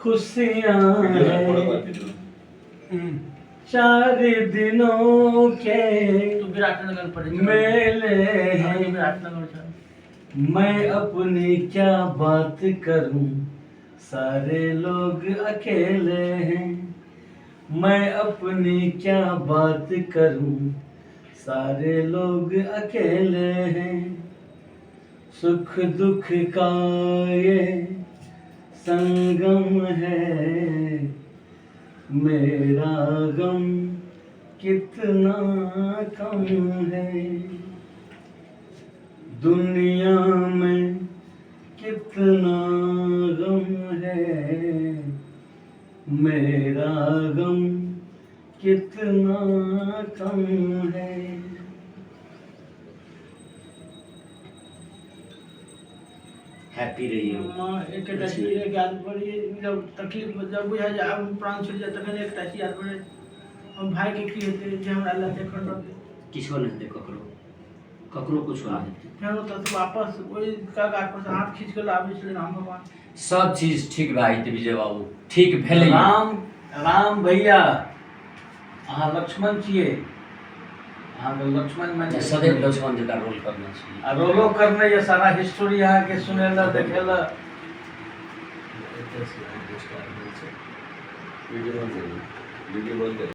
खुशियाँ हैं। चार दिनों के तू विराटनगर पढ़ै छल। मेले हाँ, हैं। विराटनगर छल। मैं अपनी क्या बात करूं, सारे लोग अकेले हैं। मैं अपनी क्या बात करूं, सारे लोग अकेले हैं। सुख दुख का ये संगम है, मेरा गम कितना कम है। दुनिया में कितना गम है, मेरा गम कितना कम है। हैप्पी रहिए। माँ, एकटा चीज एक याद पड़ै, जब तकलीफ, जब बुझाइ जे आब प्राण छुटि जाए, तखन एकटा चीज याद पड़ै, हम भाइके की हेतै जे हमरा लए एखन रहतै? किछो नहि हेतै ककरो, ककरो कुछो नहि हेतै। फेर ओतऽसँ वापस ओहि कगार पर से हाथ खींच कऽ लाबै छलै राम भगवान। सब चीज ठीक भए जेतै विजय बाबू, ठीक भेलै। राम राम भैया, अहाँ लक्ष्मण छियै, अहाँके लक्ष्मण मानि। सदैव लक्ष्मण जकाँ रोल करने छी। आ रोलो करने ये, सारा हिस्टोरी अहाँके सुनै लए, देखै लए। वीडियो बंद करिए, वीडियो बंद करिए।